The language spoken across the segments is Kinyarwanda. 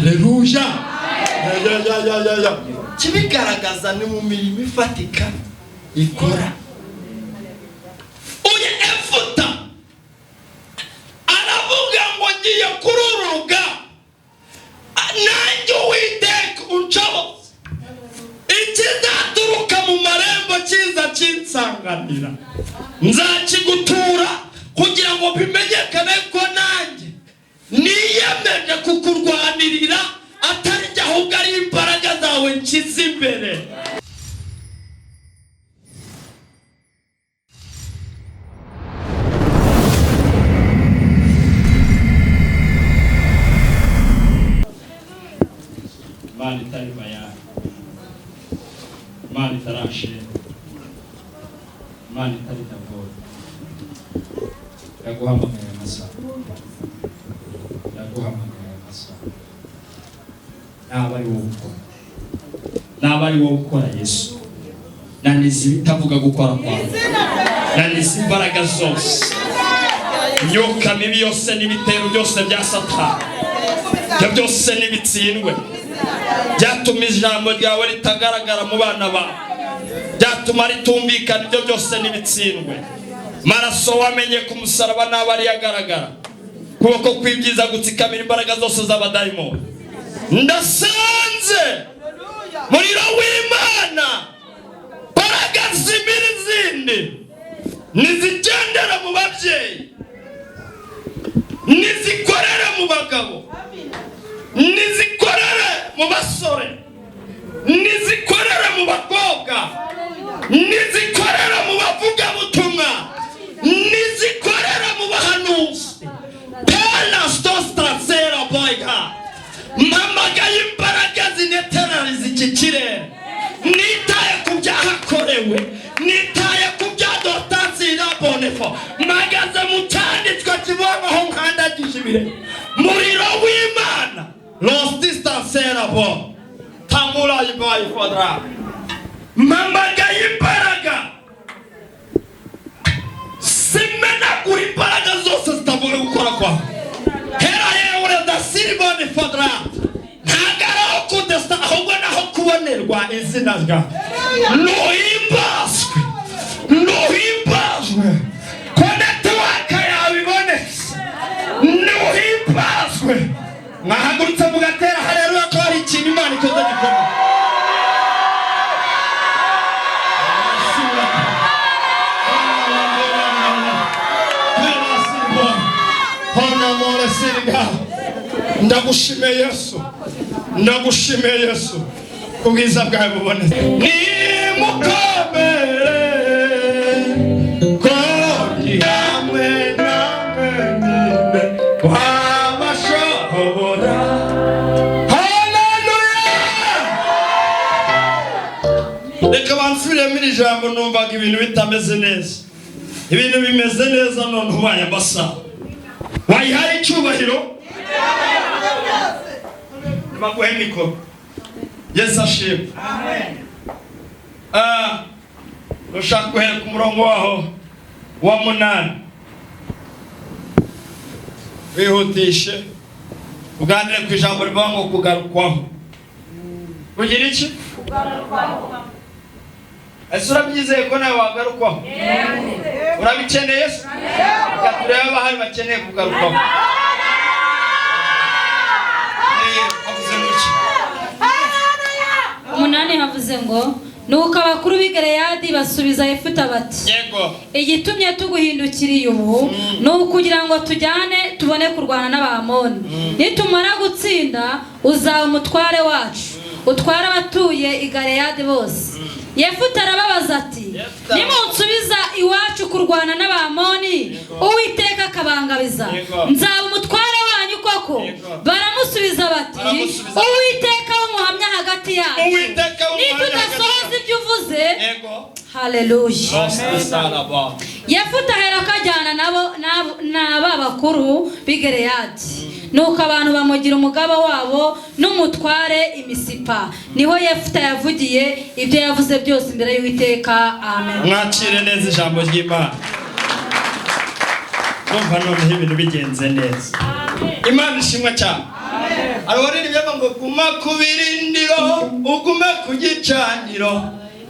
Haleluya. Ya ya ya ya ya. Kibigaragaza ni mu mirimo ifatika ikora. Uyu Efuta aravuga ngo ngiye kuri uru rugamba, nanjye Uwiteka unshoboze, ikizaturuka mu marembo kiza kinsanganira nzakigutura, kugira ngo bimenyekane ko nanjye niyemeje kukurwanirira, atari njye ahubwo ari imbaraga zawe nshyize imbere. Imana itari Bayani, Imana itarashira, Imana itari Dagora, yaguhamagaye amasaha, yaguhamagaye amasaha. Naba ari wowe ukora, naba ari wowe ukora, Yesu, naniza ibitavuga gukora kwawe, naniza imbaraga zose, imyuka mibi yose n'ibitero byose bya Satani. Ibyo byose n'ibitsindwe byatuma ijambo ryawe ritagaragara mu bana bawe, byatuma ritumvikana, ibyo byose n'ibitsindwe. Maraso wamenye ku musaraba n'aba ariyo agaragara, kuboko kw'ibyiza gutsikamira imbaraga zose z'abadayimoni. Ndasanze muriro w'Imana, mbaraga zimira izindi, nizigendera mu babyeyi, nizikorere mu bagabo, nizikorere mu basore, nizikorere mu bakobwa, nizikorere mu bavugabutumwa, nizikorere mu bahanuzi. Pela stostrasera boyga, mpamagaye imbaraga zineterariza iki kirere. Nitaye ku byahakorewe, nitaye ku bya dotansira bonefo, mpagaze mu cyanditswe kivuga aho nkandagije ibirenge. Muriro w'Imana, los distancera bo tamura ibaye fodra, mpamagaye imbaraga zimenagura imbaraga zose zitavuga gukora kwawe. Hera yewe dasiribone fodra, ntabwo ari aho kudesa, ahubwo ni aho kubonerwa izina ryawe. Nuhimbazwe, nuhimbazwe ko network yawe ibonetse, nuhimbazwe. Mwahagurutse mugatera haleluya ko hari ikintu Imana ikoze gikomeye. Ndagushimiye Yesu, ndagushimiye Yesu, ubwiza bwawe bubonetse. Nimukomere ko ndi hamwe namwe, nyine wabashobora. Haleluya! Reka bansubiremo iri jambo, numvaga ibintu bitameze neza. Ibintu bimeze neza none ubaye amasaha wayihaye icyubahiro. Baguhe mikoro. Yesu ashimwe. Ushaka guhera ku murongo waho wa 8, wihutishe, uganire ku ijambo rivuga ngo kugarukwaho. Kugira iki? Ese urabyizeye ko nawe wagarukwaho? Urabikeneye se? Reka turebe abahari bakeneye kugarukwaho. Havuze ngo iki? 8 havuze ngo: "Nuko abakuru b'i Galeyadi basubiza Yefuta bati: 'Igitumye tuguhindukiriye ubu ni ukugira ngo tujyane tubone kurwana n'Abamoni. Nitumara gutsinda uzaba umutware wacu, utware abatuye i Galeyadi bose.' Yefuta arababaza ati: 'Nimunsubiza iwacu kurwana n'Abamoni, Uwiteka akabangabiza, nzaba umutware wanyu koko?' Baramusubiza bati: 'Uwiteka w'umuhamya hagati yacu, nitudasohoza ibyo uvuze.'" Haleluya! Yefuta aherako ajyana nabo n'aba bakuru b'i Galeyadi. Nuko abantu bamugira umugaba wabo n'umutware i Misipa. Niho Yefuta yavugiye ibyo yavuze byose imbere y'Uwiteka. Amen. Mwakire neza ijambo ry'Imana. Numva noneho ibintu bigenze neza. Imana ishimwe cyane. Arwaririmbye ngo guma ku birindiro, ugume ku gicaniro,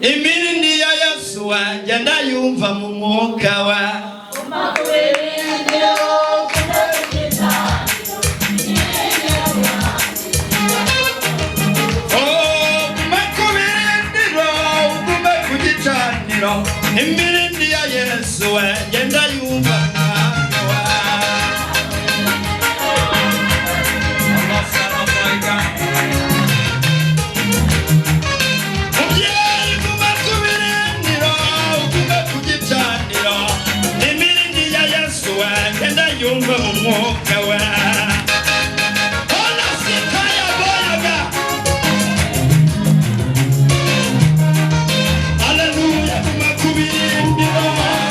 imirindi ya Yesu wanjye ndayumva mu mwuka wa. Oh, guma ku birindiro, ugume ku gicaniro, imirindi ya Yesu wanjye ndayumva mu mwuka wa. Mubyeyi, guma ku birindiro, ugume ku gicaniro, imirindi ya Yesu wanjye ndayumva mu mwuka wa. Ona sitaya boyaga. Haleluya, guma ku birindiro,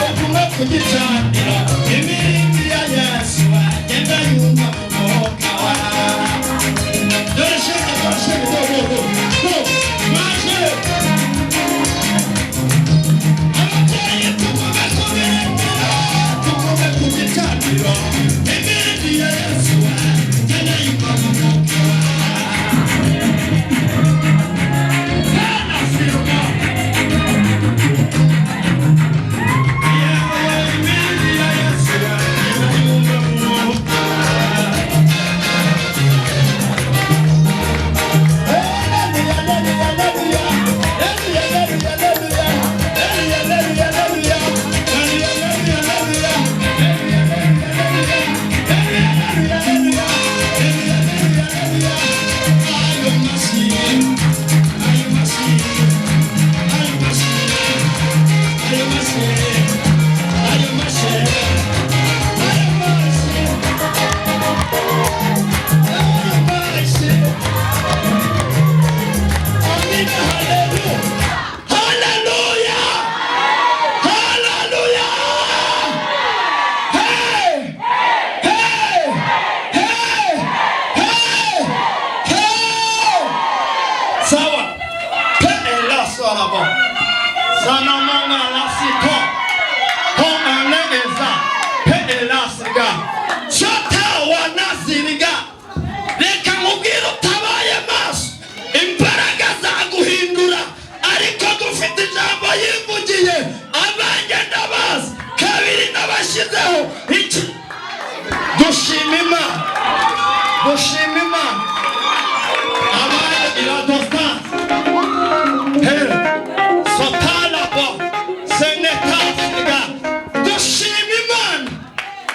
ugume ku gicaniro, imirindi ya Yesu wanjye ndayumva mu mwuka wa. Dore shenge, dore shenge, go, go, go, go, maje. Ababyeyi, tugume ku birindiro, tugume ku gicaniro, imirindi ya Yesu wanjye ndayumva mu mwuka wa. Tena sirwa. Yewe, imirindi ya Yesu wanjye ndayumva mu mwuka wa. Amina, haleluya. Haleluya. Haleluya. Hey! Hey! Hey! Hey! Hey! Sawa. Pe ela sorabo. Sana manga la sito. Ko ane eza. Pe ela siga. Shata wanasiriga. Reka nkubwire, utabaye maso, imbaraga zaguhindura, ariko dufite ijambo yivugiye: "Abanjye ndabazi, kabiri nabashyizeho iki." Dushima Imana, dushima Imana. Abaye iradosa here sotalabo senetasiga. Dushima Imana.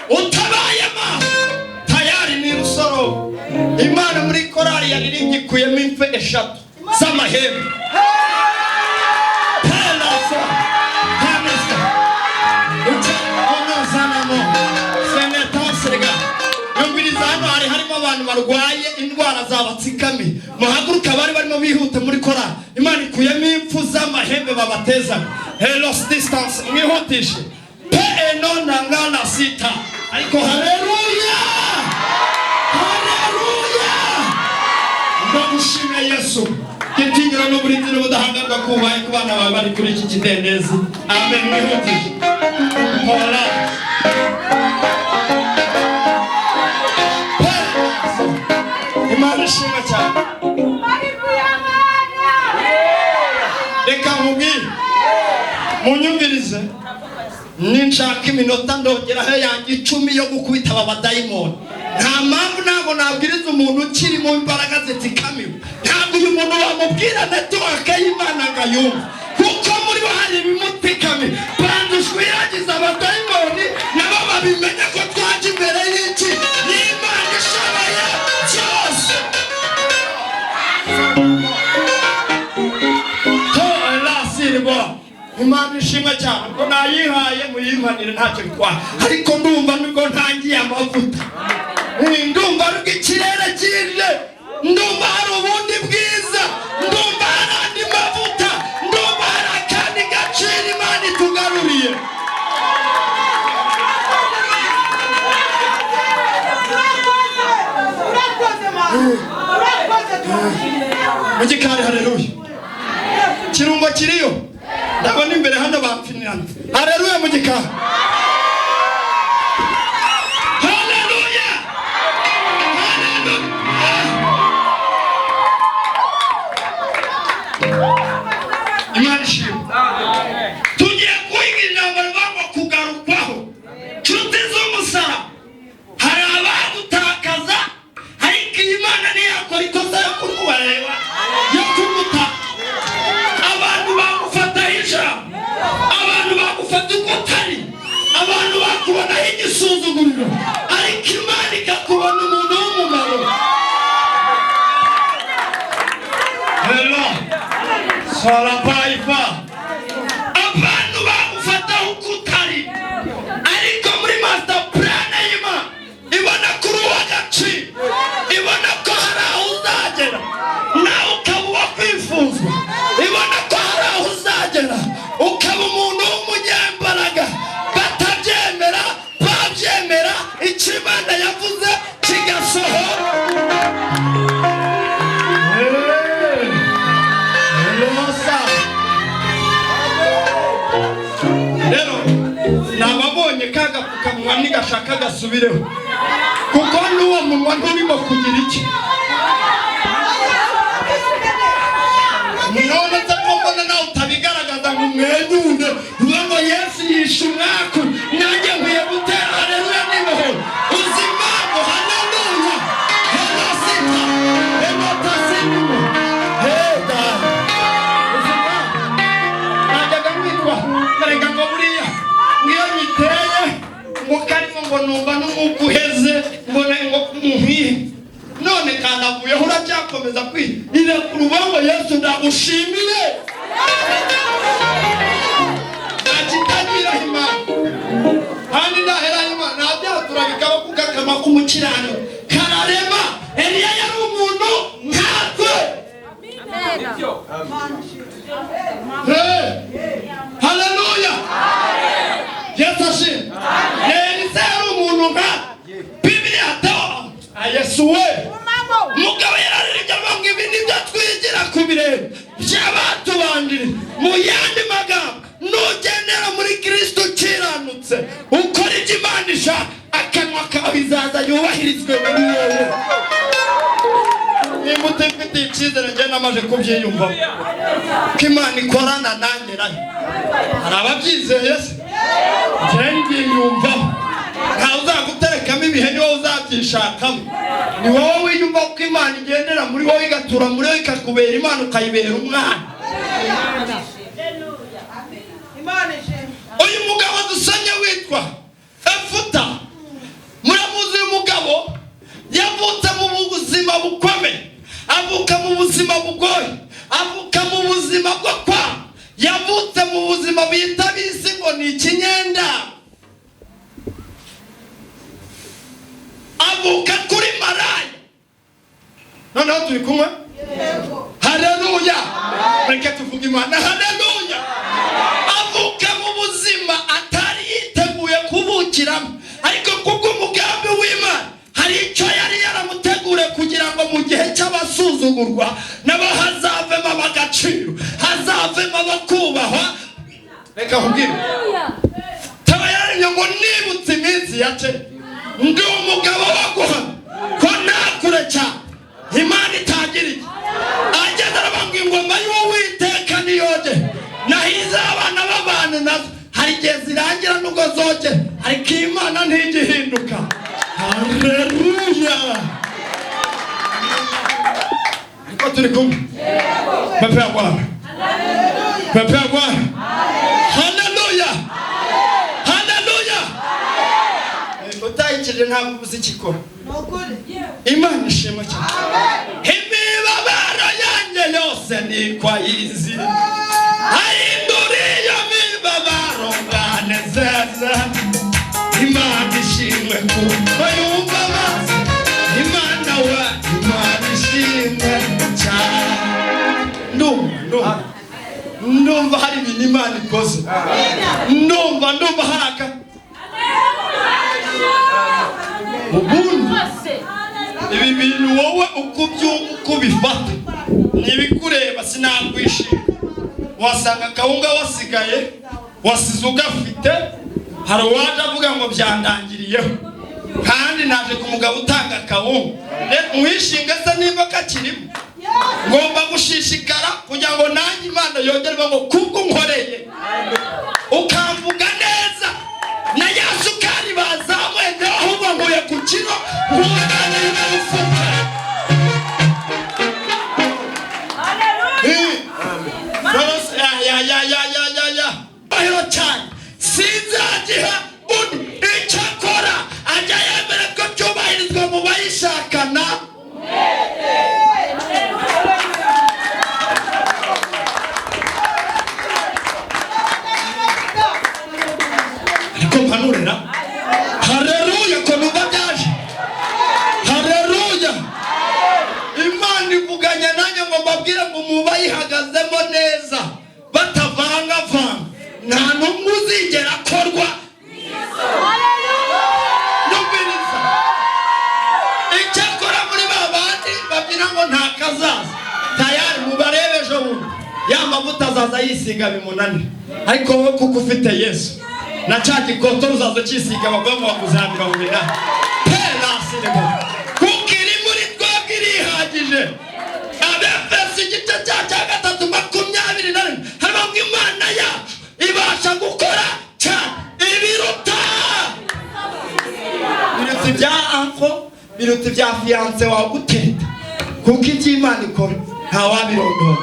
Utabaye maso, tayari ni rusoro. Imana muri korali yaririmbye ikuyemo imfe eshatu z'amahembe. Pelaso hamisa uca onozanamo senetasiga. Yumviriza, hano hari harimo abantu barwaye indwara zabatsikamiye, muhaguruke. Abari barimo bihute muri korali, Imana ikuyemo impfu z'amahembe babateza. Helos distance, mwihutishe pe eno nangana sita. Ariko haleluya, haleluya, ndagushimira Yesu. Gitinyiro n'uburinzi n'ubudahangarwa kubaye ku bana bawe bari kuri iki kidendezi. Amen. Mwihutishe hora. Imana ishimwe cyane. Reka nkubwire, munyumvirize, ninshaka iminota ndongeraho yanjye 10 yo gukubita aba badayimoni. Nta mpamvu, ntabwo nabwiriza umuntu ukiri mu mbaraga zitsikamiwe. Ntabwo uyu muntu wamubwira network y'Imana ngo ayumve, kuko muri bo hari ibimutikamiye. Banza ushwiragize abadayimoni, nabo babimenye ko twaje imbere y'iki? Y'Imana ishoboye byose. To Imana ishimwe cyane ko nayihaye, muyimpanire, ntacyo bitwaye. Ariko ndumva nibwo ntangiye amavuta. Ndumva ariko ikirere kije, ndumva hari ubundi bwiza, ndumva hari andi mavuta, ndumva hari akandi gaciro Imana itugaruriye. Urakoze Mana, urakoze, turagushimiye. Mu gikari, haleluya. Kirungo kiriyo, ndabona imbere hano bapfinirana. Haleluya, mu gikari, haleluya, haleluya. arareba yo kumuta. Abantu bagufataho ijambo, abantu bagufata uko utari, abantu bakubonaho igisuzuguriro, ariko Imana ikakubona umuntu w'umumaro. Hello, sarapaifa. Abantu bagufataho uko utari, ariko muri master plan y'Imana ibona kuri uw'agaciro, ibona ko hari aho uzagera nawe ukaba uwo kwifuzwa, ibona ko hari aho uzagera ukaba umuntu w'umunyembaraga. Batabyemera, babyemera, icyo Imana yavuze kigasohora. Hey, hello, sir. Rero nababonye ka gapfukamunwa nigashaka gasubireho, kuko n'uwo munwa nturimo kugira iki. None se ko mbona nawe utabigaragaza ngo umwenyure, uvuga ngo Yesu yishe umwaku, nanjye nkwiye gutera haleluya n'ibohoro. Uzi impamvu? Haleluya. Hello sita hello tasinimo heda. Uzi impamvu najyaga mwitwa nkareka ngo buriya ngiyo nyiteye ngo karimo ngo numva n'umwuka uheze mbona ngo nkwihe, none kanavuyeho uracyakomeza kwiha irekura uvuga ngo Yesu ndagushimiye, nta kitagiraho Imana kandi ndaheraho Imana ntabyatura bikaba kuko akama k'umukirano kararema. Eliya yari umuntu nkatwe. Hey! Haleluya! Yesu ashimwe. Elisa yari umuntu nka Bibiliya to Yesu we. Mugabo yararirimbye avuga ngo ibi nibyo twigira ku birenge by'abatubanjirije. Mu yandi magambo, nugendera muri Kristo ukiranutse, ukora ibyo Imana ishaka, akanwa kawe izaza yubahirizwe muri wowe. Nimba utifitiye icyizere, njye namaze kubyiyumvamo ko Imana ikorana nanjye nayo. Hari ababyizeye se? Njye mbyiyumvamo. Ntawe uzaguterekamo ibihe, ni wowe uzabyishakamo, ni wowe wiyumva ko Imana igendera muri wowe, igatura muri wowe, ikakubera Imana, ukayibera umwana. Imana ishimwe. Uyu mugabo dusomye witwa Efuta, muramuzi. Uyu mugabo yavutse mu buzima bukomeye, avuka mu buzima bugoye, avuka mu buzima bwo kwa, yavutse mu buzima bita bisi ngo ni ikinyenda, avuka kuri maraya. Noneho turi kumwe? Haleluya! Reka tuvuge Imana. Haleluya! Avuka mu buzima atari yiteguye kubukiramo, ariko kubw'umugambi w'Imana hari icyo yari yaramuteguriye kugira ngo mu gihe cy'abasuzugurwa nabo hazavemo ab'agaciro, hazavemo abakubahwa. Reka nkubwire, taba yararemye ngo nibutse iminsi ya kera, ndi umugabo wo guhana ko nta kure cyane Imana itangiriye. Ageze aravuga ngo ingoma y'Uwiteka niyoge, naho iz'abana b'abantu nazo hari igihe zirangira nubwo zoge, ariko Imana ntigihinduka. Haleluya! Ariko turi kumwe? Pepe ya Bwana, pepe ya Bwana. Haleluya, haleluya! Utayikije ntabwo uzi icyo ikora. Ni ukuri. Imana ishimwe cyane. Imibabaro yanjye yose niko ayizi, ahindura iyo mibabaro nganezeza. Imana ishimwe kuko yumva amazi. Imana we, Imana ishimwe cyane. Ndumva, ndumva, ndumva hari ibintu Imana ikoze. Ndumva, ndumva hari aka ubundi ibi bintu wowe uko ubyumva, uko ubifata ntibikureba. Sinakwishima wasanga akawunga wasigaye wasize ugafite, hari uwaje avuga ngo byandangiriyeho, kandi naje ku mugabo utanga akawunga. Mwishinga se niba kakirimo, ngomba gushishikara kugira ngo nanjye Imana yongerwe ngo kubwo unkoreye ukamvuga neza, na ya sukari bazamuye njyewe ahubwo nkuye ku kiro nkuzaniye umufuka. ivuganya nanjye ngo mbabwire ngo mubayihagazemo neza batavangavanga, nta n'umwe uzigera akorwa. Nyumviriza, icyakora muri ba bandi babyina ngo nta kazaza, tayari mubarebe ejo bundi ya mavuta azaza yisiga bimunanire. Ariko wowe kuko ufite Yesu, na cya gikoto uzaza ukisiga bavuga ngo waguze ya 80 perasiremo, kuko iri muri twebwe irihagije. Abefeso igice cya 3:21 harimo ngo Imana yacu ibasha gukora cyane ibiruta, biruta ibya uncle, biruta ibya fiancé wawe guteta, kuko ibyo Imana ikora ntawabirondora.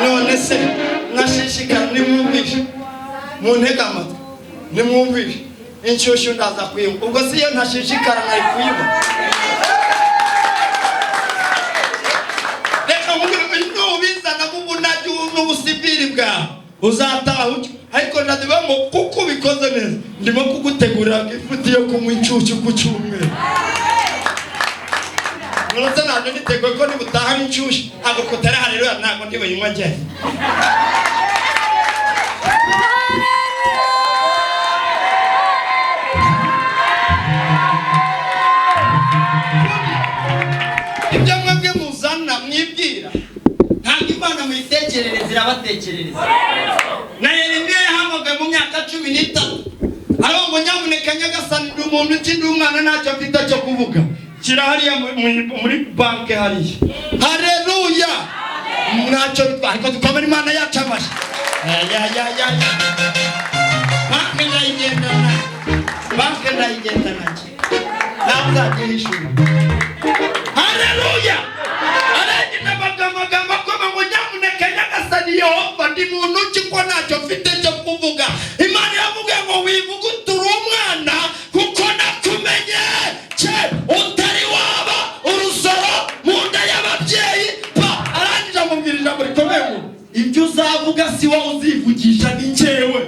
None se mwashishikara nimwumvishe, muntege amatwi nimwumvishe inshyushyu ndaza kuyinywa. Ubwo si iyo ntashishikara nkari kuyinywa. Reka nkubwire, nubizanamo ubunajyi n'ubusiviri bwawe uzataha utyo. Ariko ndavuga ngo kuko ubikoze neza, ndimo kugutegurira ifuti yo kunywa inshyushyu ku cyumweru. Nonese ntabwo niteguye ko nibutaha inshyushyu ntabwo kutari haleluya, ntabwo ndibuyinywa njye. Ibyo mwebwe muzana mwibwira ntabwo Imana muyitekerereza, irabatekerereza. Na Yeremiya yahamagaye mu myaka 13 ariwo ngo nyamuneka Nyagasani, ndi umuntu ukindi umwana ntacyo mfite cyo kuvuga, shyira hariya muri banke hariya. Haleluya, ntacyo bitwaye, ariko dukomere Imana yacu amashyi. Ya, ya, ya, ya. Banke ndayigendana, banke ndayigendana, nawe uzajya. Haleluya. Arangije amagambo akoma ngo nyamuneka Nyagasani Yehova, ndi muntu ki ko ntacyo mfite cyo kuvuga? Imana iravuga ngo wivuga uturi umwana, kuko nakumenye kera utari waba urusoro mu nda y'ababyeyi. Pa arangije amubwira ijambo rikomeye ngo ibyo uzavuga si wowe uzivugisha, ni njyewe.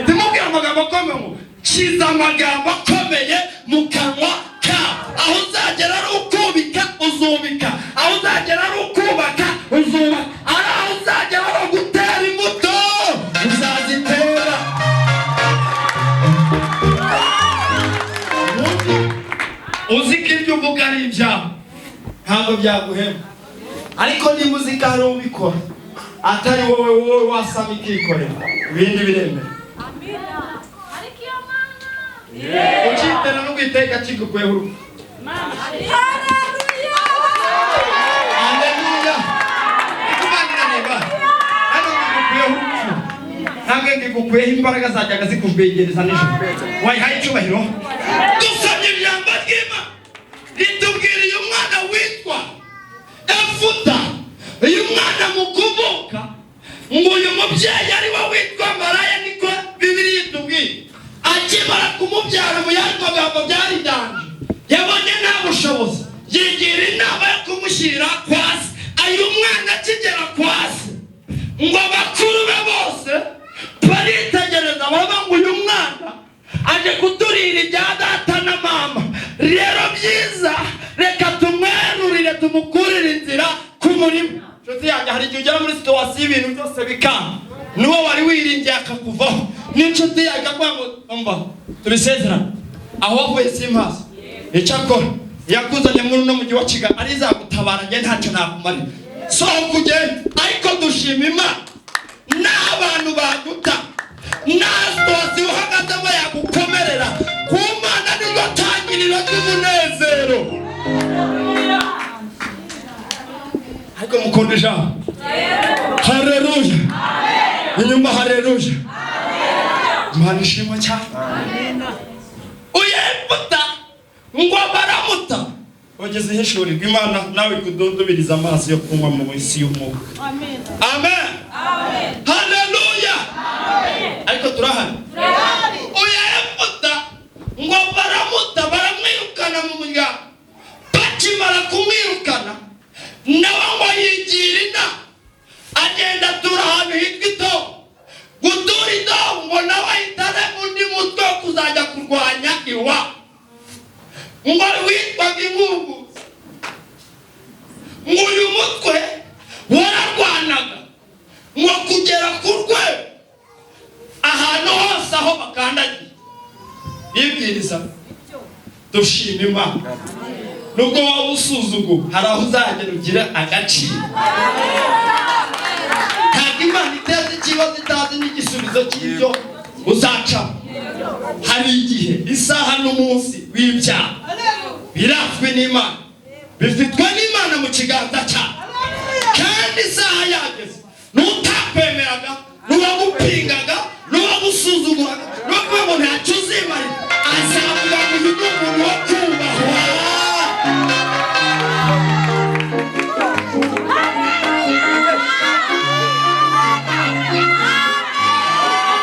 Ndimubwira amagambo akomeye ngo kiza amagambo akomeye mu kanwa ka, aho uzagera ari ukubika uzubika, aho uzagera ari ukubaka uzubaka, ari aho uzagera ari ugutera imbuto uzazitera. Uzi ko ibyo uvuga ari ibyawe ntabwo byaguhema, ariko niba uzi ko hari ubikora atari wowe, wowe wasama ikikorera ibindi biremera. Ukitera no gwiteka kigukuyeho urupfu. Haleluya. Imana irareba hano ngigukuyeho urupfu, ntabwo ngigukuyeho imbaraga zajyaga zikugwegereza nijoro. Wayihaye icyubahiro. Dusomye ijambo ry'Imana ritubwira uyu mwana witwa Efuta, uyu mwana mu kuvuka ngo uyu mubyeyi ari we witwa Maraya, niko Bibiliya itubwiye. Akimara kumubyara mu yandi magambo byari danje, yabonye nta bushobozi, yigira inama yo kumushyira kwa se. Uyu mwana akigera kwa se ngo bakuru be bose baritegereza baravuga ngo uyu mwana aje kuturira ibya data na mama, rero byiza reka tumwerurire tumukurire inzira ku murima. Nshuti yanjye, hari igihe ugera muri situation y'ibintu byose bikanga, niwo wari wiringiye akakuvaho, n'inshuti yawe ikakuvuga ngo umva tubisezerane, aho wavuye simpazi, icyakora yakuzanye muri uno mujyi wa Kigali arizagutabara, njye ntacyo nakumarira, sohoka ugende. Ariko dushima Imana n'abantu baguta nta situation uhagazemo yagukomerera, ku Mana niryo tangiriro ry'umunezero. Ariko mukunda ijambo. Haleluya. Inyuma haleluya. Imana ishimwe cyane. Uyefuta ngo baramuta, ugeze ihishurirwa Imana nawe ikudundubiriza amazi yo kunywa mu isi y'umwuka. Amen. Haleluya. Ariko turahari. Uyefuta ngo baramuta, baramwirukana mu muryango. Bakimara kumwirukana nawe ngo yigira inama, agenda atura ahantu hitwa Itobo. Gutura Itobo ngo nawe ahitane undi mutwe wo kuzajya kurwanya iwabo. Ngo Ngo witwaga Ingunguzi. Ngo uyu mutwe wararwanaga ngo kugera ku rwego ahantu hose aho bakandagiye bibwiriza. Dushima Imana, nubwo waba usuzuguwe, hari aho uzagera ugira agaciro. Ntabwo Imana iteza ikibazo itazi n'igisubizo cy'ibyo uzacamo. Hari igihe, isaha n'umunsi w'ibyaha birazwi n'Imana, bifitwe n'Imana mu kiganza cyayo, kandi isaha yageze, n'utakwemeraga, n'uwagupingaga, n'uwagusuzuguraga, n'uwakuvuga ngo ntacyo uzimarira, azavuga ngo uyu ni umuntu wo kubahwa.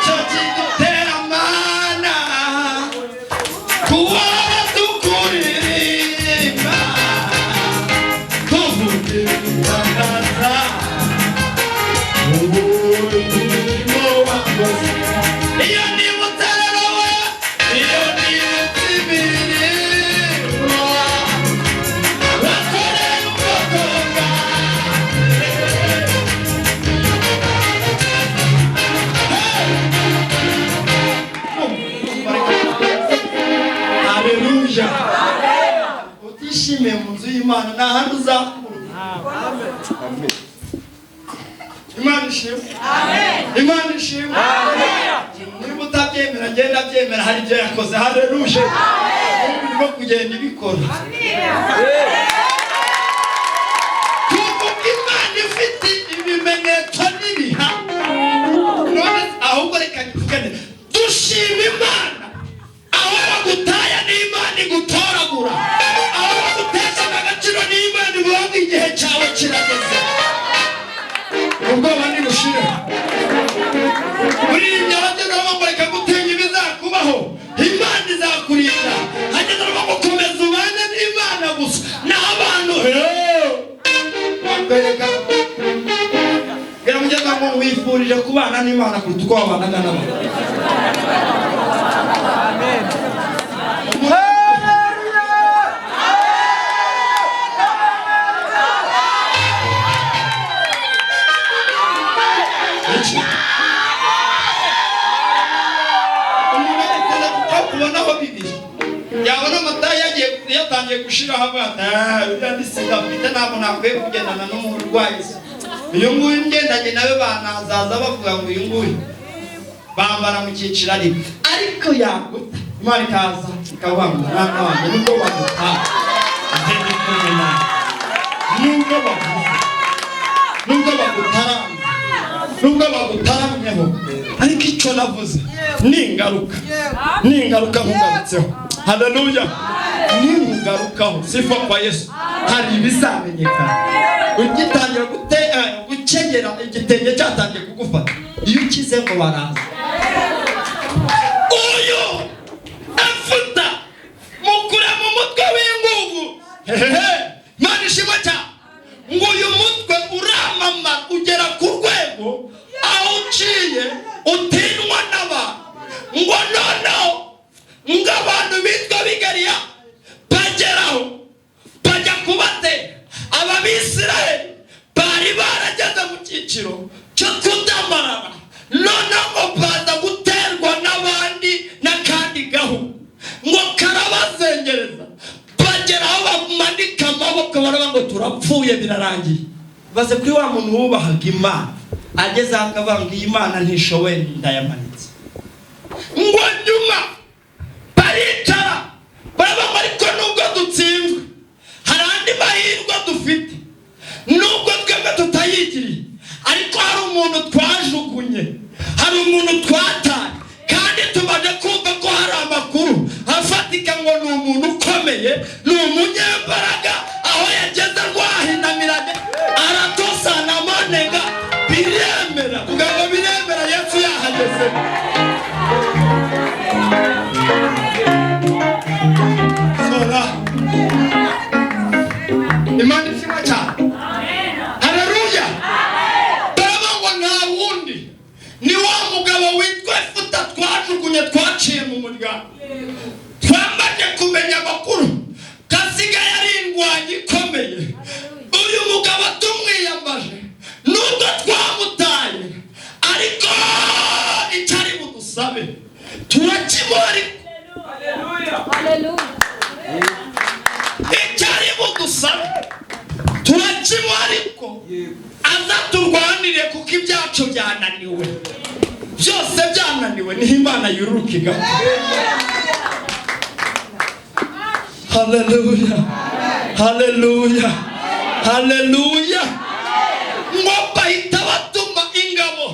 Cyo kidutera mana kuba tukuririmba, tuvuga ibitangaza umurimo wakoze. Iyo nibutse rero we, iyo nibutse imirimo wakoreye ubwoko bwawe. Haleluya! Utishimiye mu nzu y'Imana, nta handi uzakura. Imana ishimwe, Imana ishimwe. Niba utabyemera, ngenda byemera, hari ibyo yakoze. Haleluya! Ubu irimo kugenda ibikora. Tuvuga Imana ifite ibimenyetso n'ibiha none. Ahubwo reka nyivugane: dushima Imana, aho bagutaya n'Imana igutoragura, aho baguteshaga agaciro n'Imana ivuga ngo igihe cyawe kirageze, ubwoba nibushire. Muririmbyi abageze aravuga ngo reka gutinya ibizakubaho, Imana izakurinda. Hageze aravuga ngo komeza ubane n'Imana gusa, naho abantu bakwereka. Bwira mugenzi wawe ngo wifurije kubana n'Imana kuruta uko wabanaga n'abantu. Iki? Umuntu agukunda kubonaho bibiri, yabona amata yagiye yatangiye gushiraho, avuga ati: "Ah, uriya ni sida afite, ntabwo nakwiye kugendana n'umurwayi se. Uyu nguyu ngendanye nawe banazaza bavuga ngo uyu nguyu bambara mu cyiciro arimo." Ariko yaguta, Imana ikaza ikavuga ngo mwana wanjye, nubwo bagutaye njye ndi kumwe nawe, nubwo bavuze, nubwo bagutaramye, nubwo bagutaramyeho, ariko icyo navuze ni ingaruka, ni ingaruka nkugarutseho. Haleluya! Ninkugarukaho, sifa kwa Yesu, hari ibizamenyekana. Ugitangira gukenyera, igitenge cyatangiye kugufata, iyo ukize ngo baraza. Uyu Efuta mukura mu mutwe w'ingugu, hehehe, Mana ishimwe cyane. Ngo uyu mutwe uramama ugera ku rwego aho uciye utinywa n'abantu. Ngo noneho ngo abantu bitwa bigariya bageraho bajya kubatera. Aba Bisirayeli bari barageze mu cyiciro cyo kudamarara, noneho ngo baza guterwa n'abandi n'akandi gahu, ngo karabazengereza, bagera aho bamanika amaboko, baravuga ngo turapfuye, birarangiye. Baze kuri wa muntu wubahaga Imana, ageze aho akavuga ngo iyi Mana ntishoboye, ndayamanitse. Ngo nyuma baricara baravuga ngo ariko nubwo dutsinzwe, hari andi mahirwe dufite. Nubwo twebwe tutayigiriye, ariko hari umuntu twajugunye, hari umuntu twataye, kandi tumaze kumva ko hari amakuru afatika ngo ni umuntu ukomeye, ni umunyembaraga, aho yageze rwahinamiranye aratosana amanega, biremera. Kugira ngo biremera, Yesu yahageze. Sora, Imana ishimwe cyane. Haleluya! Baravuga ngo nta wundi, ni wa mugabo witwa Efuta twajugunye, twaciye mu muryango. Twamaze kumenya amakuru. Icyo ari budusabe turakimuha, ariko aza turwanire, kuko ibyacu byananiwe byose, byananiwe. Niho Imana yururuka igakora. Haleluya, haleluya, haleluya! Ngo bahita batuma ingabo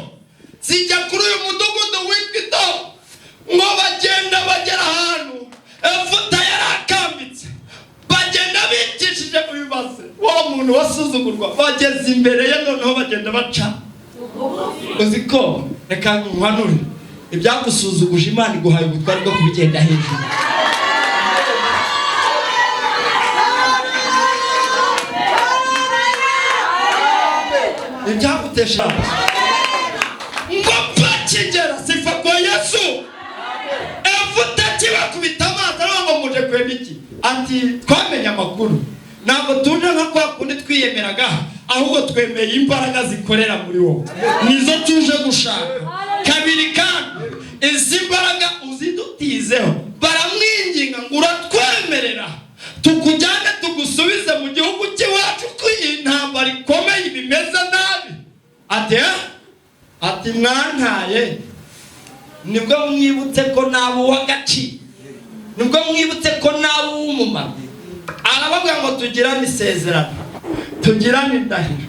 zijya kuri uyu mudugudu witwa Itobu. Ngo bagenda bagera ahantu Efuta yari akambitse, bagenda bicishije mu bibazo wa muntu wasuzugurwa. Bageze imbere ye, noneho bagenda baca. Uzi ko, reka nkuhanure, ibyagusuzuguje Imana iguhaye ubutware bwo kubigenda hejuru. Ibyagutesha ngo bakigera sifa kwa Yesu. Efuta kibakubita amaso, aravuga ngo: "Muje kwenda iki?" Ati: "Twamenye amakuru, ntabwo tuje nka kwa kundi twiyemeraga, ahubwo twemeye imbaraga zikorera muri wowe, nizo tuje gushaka. Kabiri kandi, izi mbaraga uzidutizeho." Baramwinginga ngo: "Uratwemerera tukujyane, tugusubize mu gihugu cy'iwacu, ko iyi ntambara ikomeye, bimeze nabi?" Ati: "Eh?" Ati: "Mwantaye, nibwo mwibutse ko naba uw'agaciro, nibwo mwibutse ko naba uw'umumaro." Arababwira ngo: "Tugirane isezerano, tugirane indahiro."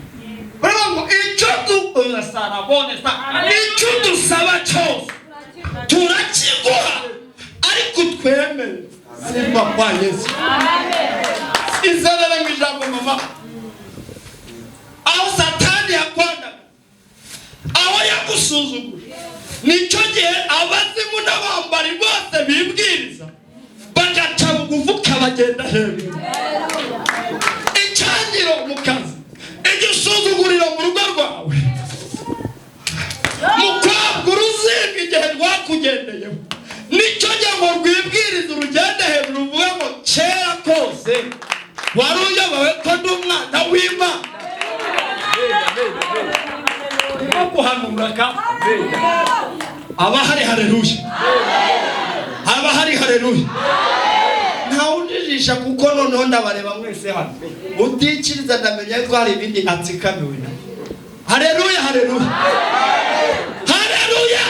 Baravuga ngo: "Icyo du sa icyo dusaba cyose turakiguha, ariko twemere." Simba kwa Yesu! Izerere mu ijambo, mama. Aho Satani yakwandaga, aho yagusuzuguje, nicyo gihe abazimu n'abambari bose bibwiriza, bagaca bugufi, ukabagenda hejuru. Icyangiro mu kazi, igisuzuguriro mu rugo rwawe, mukobwa, uruzinga igihe rwakugendeyeho, nicyo gihe ngo rwibwirize, urugende hejuru, uvuge ngo: "Kera kose wari uyobewe ko ndi umwana w'Imana." Ndimo guhanura ka abahari. Haleluya! Abahari, haleluya! Ntawunjijisha, kuko noneho ndabareba mwese hano. Utikiriza, ndamenya ko hari ibindi atsikamiwe na. Haleluya, haleluya, haleluya!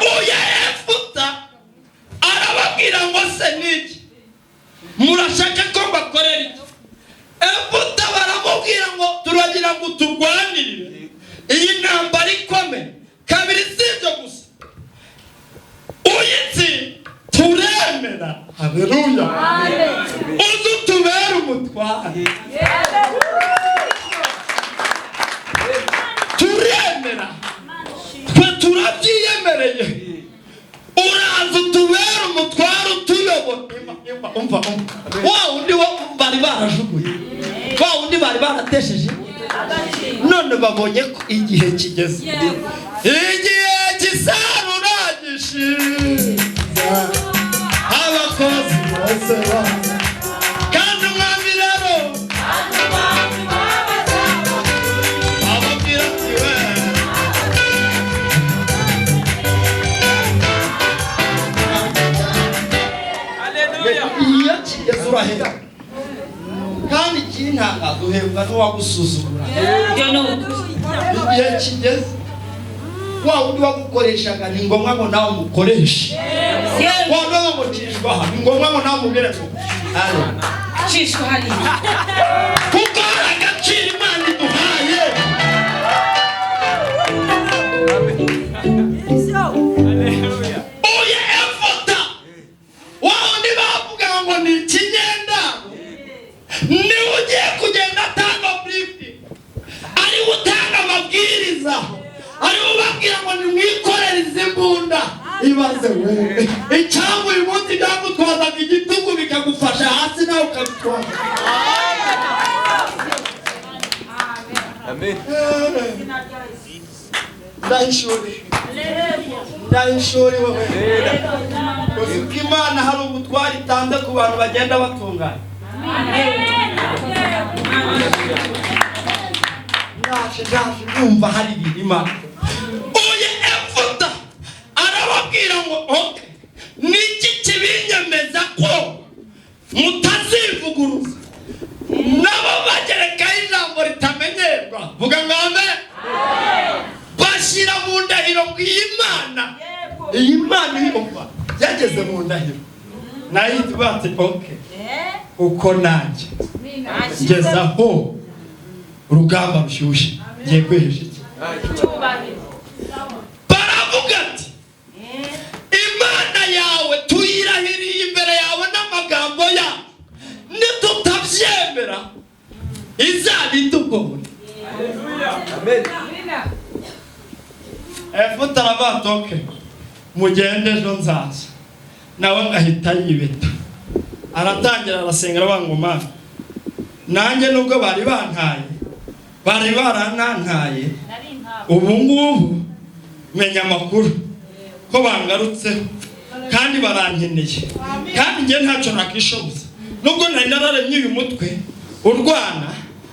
Uya Efuta arababwira ngo: "Se niki murashaka ko mbakorera iki?" Efuta baramubwira ngo: "Turagira ngo turwanirire iyi ntambara ikomeye. Kabiri, si ibyo gusa, uyitsi turemera." Haleluya! "Uze utubere umutware." Turemera, twe turabyiyemereye, uraza utubere umutware, utuyobora. Umva, umva, umva! Wa wundi wo bari barajuguye, wa wundi bari baratesheje, none babonye ko igihe kigeze, igihe cy'isarura gishize, abakozi bose baza. Kandi umwami rero ababwira ati: "We, iyo kigeze urahera." Kandi ikintangaza, uhembwa n'uwagusuzugura. Ibyo ni ukuri. Igihe kigeze, wa wundi wagukoreshaga, ni ngombwa ngo nawe umukoreshe. Wa wundi wagucishwa aha, ni ngombwa ngo nawe umubwire ngo: "Alo." Cishwa hariya. Kuko hari agaciro Imana iduhaye. Uyu Efuta, wa wundi bavuga ngo ni ikinyendaro, niwe ugiye kugenda atanga briefing, ariwe utanga amabwiriza, ariwe ubabwira ngo nimwikorere izi mbunda. Ibaze we, icyangwa uyu munsi byagutwazaga igitugu bikagufasha hasi, nawe ukabitwaza. Amen. Ndahishuriwe, ndahishuriwe. Uzi ko Imana hari ubutware itanze ku bantu bagenda batunganye. Ndaje, ndaje, numva hari ibintu Imana. Uyu Efuta arababwira ngo: "Okay, niki kibinyemeza ko Mutazivuguruza nabo bagerekaho ijambo ritamenyerwa. Vuga ngo amen. Bashyira mu ndahiro ngo iyi Mana, iyi Mana yumva yageze mu ndahiro nayo bati okay, uko nanjye ngeze aho urugamba rushyushye, ngiye kwihesha iki? Baravuga ati: "Imana yawe tuyirahiriye imbere yawe n'amagambo yacu, nitutabyemera izabidugore." Efuta aravuga ati: "Okay, mugende, ejo nzaza." Nawe ngahita yibeta, aratangira arasenga, aravuga ngo: "Mana, nanjye nubwo bari bantaye, bari baranantaye, ubu ngubu menya amakuru ko bangarutseho kandi barankeneye, kandi njye ntacyo nakishoboza. Nubwo nari nararemye uyu mutwe urwana,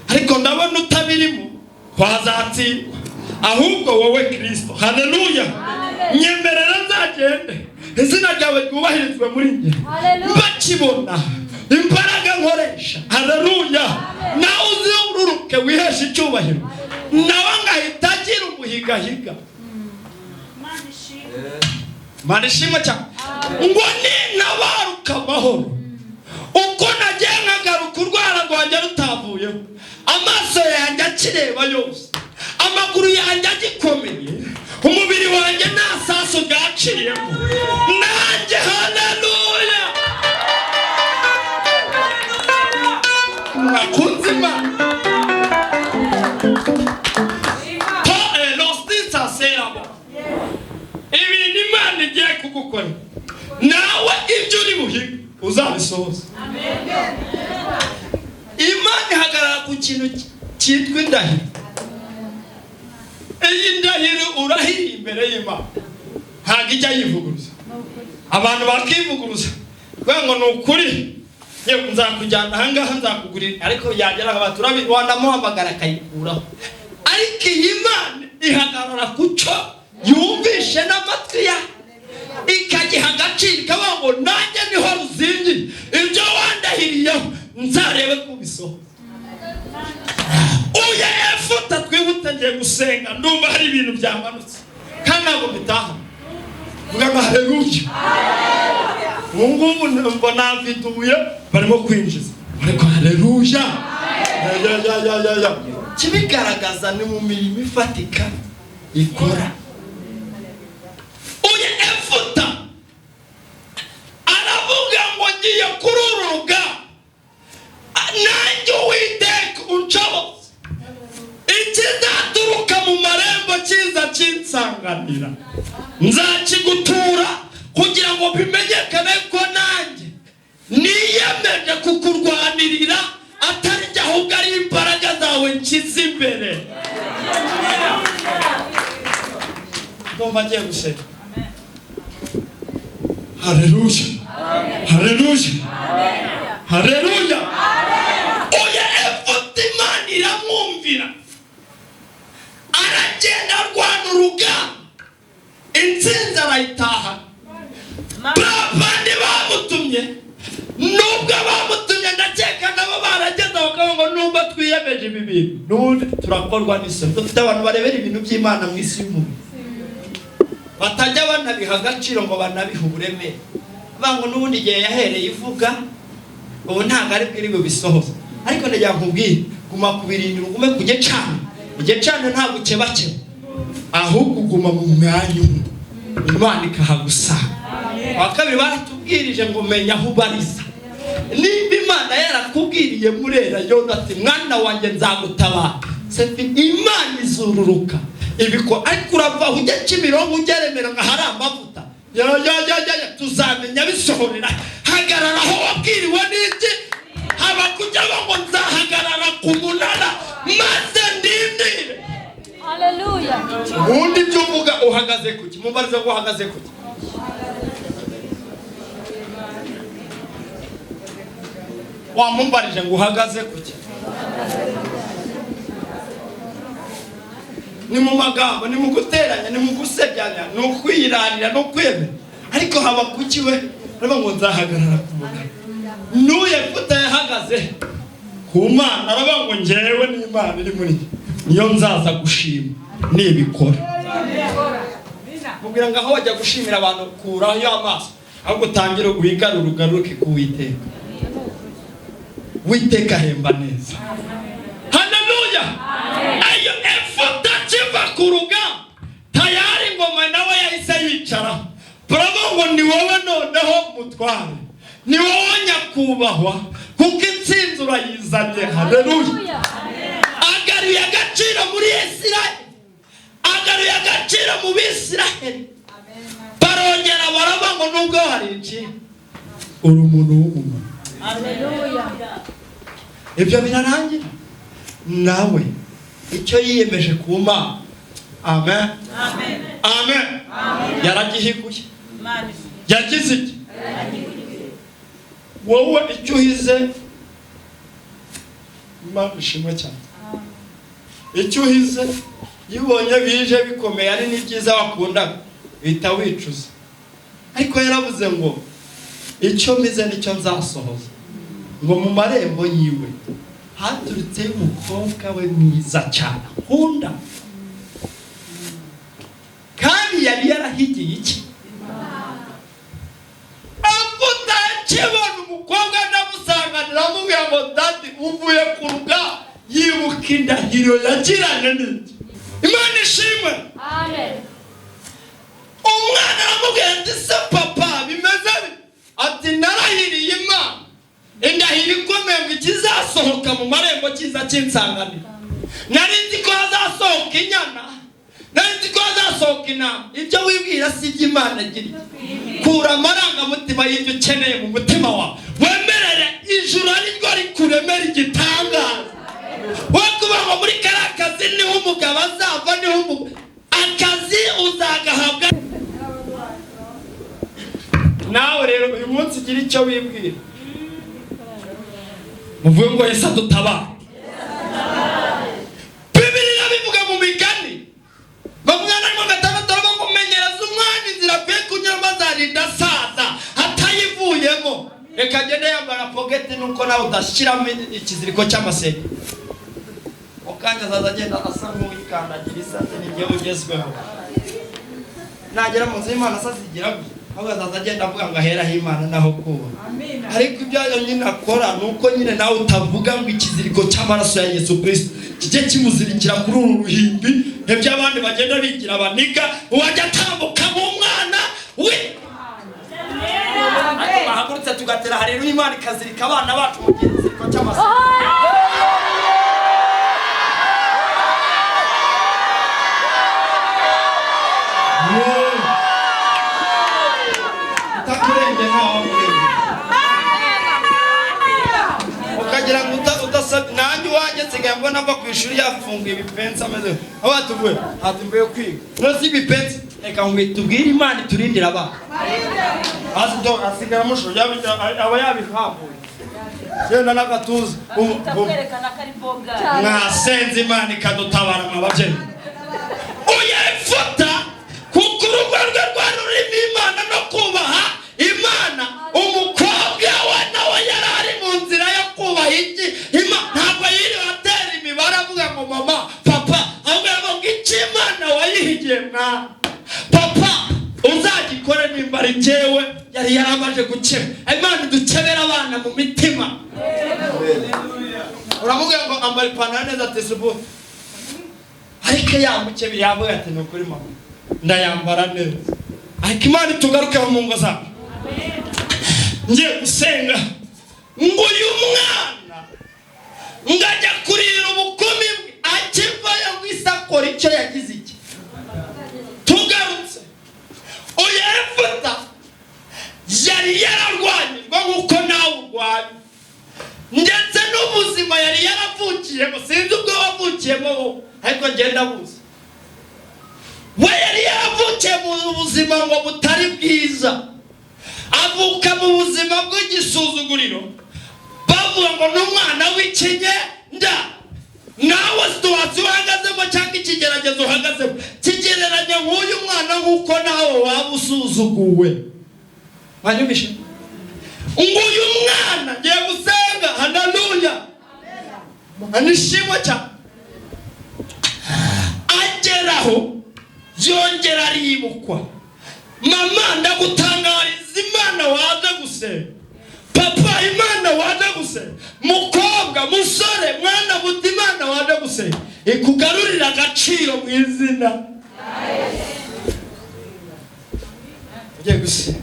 ariko ndabona utabirimo twazatsindwa. Ahubwo wowe Kirisito, haleluya, nyemerera nzagende, izina ryawe ryubahirizwe muri njye." Haleluya. Bakibona imbaraga nkoresha, haleluya, nawe uzururuke wiheshe icyubahiro. Nawe ngahita agira umuhigahiga. Mana ishimwe cyane. Ngo nintabaruka amahoro, uko nagiye nkagaruka urwara rwanjye rutavuyeho, amaso yanjye akireba yose, amaguru yanjye agikomeye, umubiri wanjye nta sasu bwaciyemo, nanjye, haleluya, mwakunze Imana. To elostisa serabo, ibintu Imana igiye kugukorera, nawe ibyo uri buhige uzabisohoza. Imana ihagarara ku kintu cyitwa indahiro. Iyi ndahiro urahiriye imbere y'Imana ntabwo ijya yivuguruza. Abantu bakivuguruza kugira ngo ni ukuri, yewe nzakujyana ahangaha, nzakugurira, ariko yagera aho baturabi wanamuhamagara akayikuraho. Ariko iyi Mana ihagarara ku cyo yumvishe n'amatwi ya, ikagiha agaciro, ikavuga ngo: "Nanjye niho ruzingiye, ibyo wandahiriyeho nzarebe ko ubisohoza." Uya Efuta, twihute, ngiye gusenga, ndumva hari ibintu byamanutse kandi ntabwo bitaha. Vuga ngo haleluya. Ubu ngubu mbona mfite barimo kwinjiza, ariko haleluya, ya ya ya ya ya ya. Kibigaragaza ni mu mirimo ifatika ikora. Uyu Efuta aravuga ngo: "Ngiye kuri uru rugamba, nanjye Uwiteka unshoboze, ikizaturuka mu marembo kiza kinsanganira nzakigutura, kugira ngo bimenyekane ko nanjye niyemeje kukurwanirira, atari njye ahubwo ari imbaraga zawe nshyize imbere." Ndumva ngiye gusenga. Haleluya, haleluya, haleluya. Oya, Efuta Imana iramwumvira, aragenda arwana urugamba, intsinzi arayitahana. Ba bandi bamutumye, nubwo bamutumye, ndakeka nabo barageze bakavuga ngo: "Nubwo twiyemeje ibi bintu, n'ubundi turakorwa n'isoni." Dufite abantu barebera ibintu by'Imana mu isi y'umubiri, batajya banabiha agaciro ngo banabihe uburemere, bavuga ngo n'ubundi igihe yahereye ivuga, ubu ntabwo ari bwiri bubisohoze. Ariko ndagira nkubwire: guma kubirindira, ugume ku gicaniro. Igicaniro ntabwo ukebakeba, ahubwo uguma mu mwanya umwe, Imana ikahagusanga. Wa kabiri baratubwirije ngo menya aho ubariza. Nimba Imana yarakubwiriye murera yona ati: "Mwana wanjye, nzagutabara," sefi Imana izururuka ibiko. Ariko urava aho ujya Kimironko, ujya Remera ngo ahari amavuta, ya ya ya ya ya, tuzamenya bisohorera. Hagarara aho wabwiriwe n'iki. Haba kujya ngo nzahagarara ku munara maze ndindire. Haleluya. Ubundi ibyo uvuga uhagaze kuki? Mubarize ngo uhagaze kuki? Wamumbarije ngo uhagaze kuki? Ni mu magambo, ni mu guteranya, ni mu gusebyanya, ni ukwiranira, ni ukwemera. Ariko haba kuki we aravuga ngo nzahagarara ku munara N'uyu Yefuta yahagaze ku Mana, aravuga ngo njyewe n'Imana iri muri njye niyo nzaza gushima nibikora. Mubwira ngo aho wajya gushimira abantu, kurayo amaso, ahubwo utangire wigarure, ugaruke ku Witeka. Witeka ahemba neza. Haleluya! Ayo Efuta akiva ku rugamba, tayari ingoma nawe yahise yicara. Baravuga ngo ni wowe noneho mutware, ni wowe nyakubahwa, kuko intsinzi urayizanye. Haleluya! Agaruye agaciro muri Isiraheli, agaruye agaciro mu Bisiraheli. Barongera baravuga ngo nubwo hari iki, uri umuntu w'umumaro. Ibyo birarangira, nawe icyo yiyemeje ku Mana, amen, amen, yaragihiguye. Yagize iki? Wowe icyo uhize, Imana ishimwe cyane, icyo uhize, iyo ubonye bije bikomeye ari n'ibyiza wakundaga, uhita wicuza. Ariko yaravuze ngo icyo mbize nicyo nzasohoza. Ngo mu marembo yiwe haturutseyo umukobwa we mwiza cyane akunda, kandi yari yarahigiye iki? Avuga akibona umukobwa, ndamusanganira, amubwira ngo daddy, uvuye ku rugamba. Yibuka indahiro yagiranye n'iki? Imana ishimwe. Umwana aramubwira ati: "Se papa, bimeze bite?" Ati: "Narahiriye Imana indahiro ikomeye ngo ikizasohoka mu marembo kiza kinsanganira. Nari nzi ko hazasohoka inyana, nari nzi ko hazasohoka intama." Ibyo wibwira si ibyo Imana agira. Kura amarangamutima y'ibyo ukeneye mu mutima wawe, wemerere ijuru ari ryo rikuremera igitangaza. We kuba ngo muri kariya kazi niho umugabo azava, niho umugabo, akazi uzagahabwa nawe. Rero uyu munsi ugira icyo wibwira, muvuge ngo Yesu adutabare. Bibiliya bivuga mu Migani 26, aravuga ngo menyereza umwana inzira akwiye kunyuramo, azarinda asaza atayivuyemo. Reka agende yambara pogeti, nuko nawe udashyiramo ikiziriko cy'amasenge. Mu kanya azaza agenda asa nk'uwikandagira isate, ni njyewe ugezweho. Nagera mu nzu y'Imana asazigira gutya, ahubwo azaza agenda avuga ngo aheraho Imana naho kuba. Ariko ibyo nyine akora ni uko nyine nawe utavuga ngo ikiziriko cy'amaraso ya Yesu Kirisito kijye kimuzirikira kuri uru ruhimbi. Ibyo abandi bagenda bigira baniga, uwajya atambuka nk'umwana we. Ariko bahagurutse tugatera haleluya, Imana ikazirika abana bacu mu kiziriko cy'amaraso. Utakurenge ntawakurenge, ukagira ngo udasabye. Nanjye iwanjye nsigaye mbona ava ku ishuri yafunguye ibipensi, ameze aho batuvuye, ati mvuye kwiga none ibipensi. Reka ngo tubwire Imana iturindire abana. Hasi do asigara amusho aba yabihambuye, yenda n'agatuza. Kwerekana ko ari boga. Mwasenze Imana ikadutabara, mwa babyeyi. Uyefuta, kuko urugo rwe rwari rurimo Imana no kubaha Imana, umukobwa we nawe yari ari mu nzira yo kubaha iki? Ntabwo yiriwe atera imibare avuga ngo mama, papa, ahubwo yavuga ngo icyo Imana wayihigiye mwana, papa, uzagikore nimba ari njyewe. Yari yaramaze gukeba. Imana idukebera abana mu mitima. Uramubwira ngo ambara ipantaro neza, ati subu, ariko yamukebeye, yavuga ati ni ukuri mama, ndayambara neza. Ariko Imana itugarukeho mu ngo zacu. Ngiye gusenga ngo uyu mwana ngo ajya kurira ubukumi bwe, akivayo ngo isi akora icyo yagize iki. Tugarutse, uyu Efuta yari yararwanyijwe nk'uko nawe urwanya, ndetse n'ubuzima yari yaravukiyemo, sinzi ubwo wavukiyemo wowe, ariko ngenda buzi, we yari yaravukiye mu buzima ngo butari bwiza. Avuka mu buzima bw'igisuzuguriro, bavuga ngo n'umwana w'ikinyenda. Nawe situation uhagazemo cyangwa ikigeragezo uhagazemo kigereranya nk'uyu mwana, nk'uko nawe waba usuzuguwe. Mwanyumvishe? Ngo uyu mwana ngiye gusenga, haleluya, nishimwe cyane. Ageraho yongera aribukwa. Mama, ndagutangariza, Imana waje gusenga, papa, Imana waje gusenga, mukobwa, musore, mwana muto, Imana waje gusenga ikugarurira agaciro mu izina. Ugiye gusenga.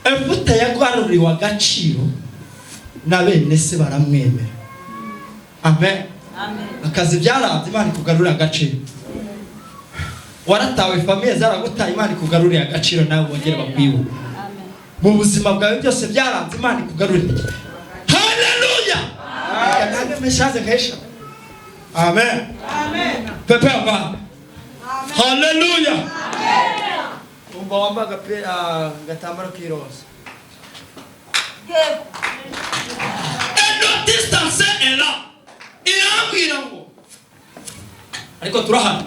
Efuta yagaruriwe agaciro na bene se, baramwemera. Amen. Akazi byaranze, Imana ikugarurira agaciro. Waratawe, famille zaragutaye, Imana ikugarurira agaciro, nawe wongere bakwibuka. Mu buzima bwawe byose byaranze, Imana ikugarurira. Haleluya! Reka ntange message nkesha. Amen. Pepe ava. Haleluya! Umva, wambaye agapira, agatambaro k'iroza. Yego. Eno distance era irambwira ngo, ariko turahana,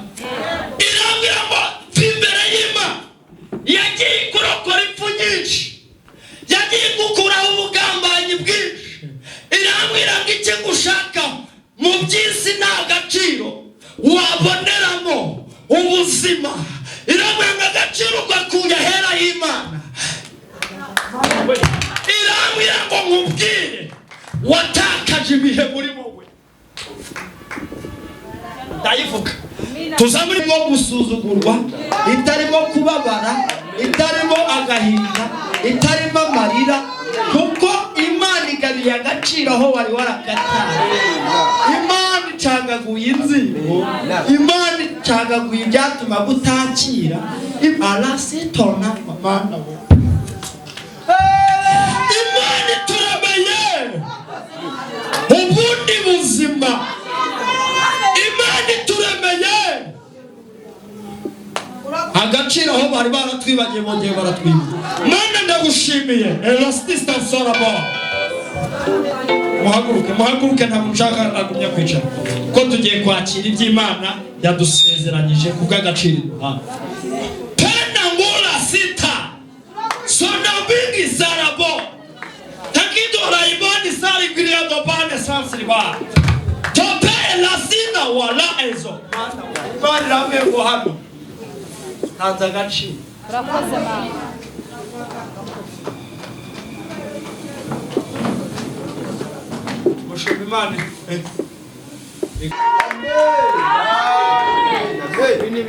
irambwira ngo va imbere y'Imana yagiye kurokora impfu nyinshi, yagiye gukuraho ubugambanyi bwinshi. Irambwira ngo icyo gushaka mu by'isi nta gaciro waboneramo ubuzima. Irambwira ngo agaciro ugakuye ahera y'Imana. Irambwira ngo nkubwire, watakaje ibihe muri wowe. Ndayivuga, tuzamurimo gusuzugurwa, itarimo kubabara, itarimo agahinda, itarimo amarira, kuko Imana igabiye agaciro aho wari waragataye. Imana icagaguye inzigo, Imana icagaguye ibyatuma utakira arasitona. Mana we, Imana ituremeye ubundi buzima, Imana ituremeye agaciro aho bari baratwibagiye, bongeye baratwibuka. Mana, ndagushimiye. Elastisita sorabo. Muhaguruke, muhaguruke, ntabwo nshaka agumya kwicara, ko tugiye kwakira iby'Imana yadusezeranyije kubw'agaciro iduhaye. Pena ngura sita sonabingi sarabo takidora iboni sari griado bane sansiriba tope elasina wala ezo. Imana irambwiye ngo hano ntanze agaciro. Urakoze, Mama. Mushumba, Imana.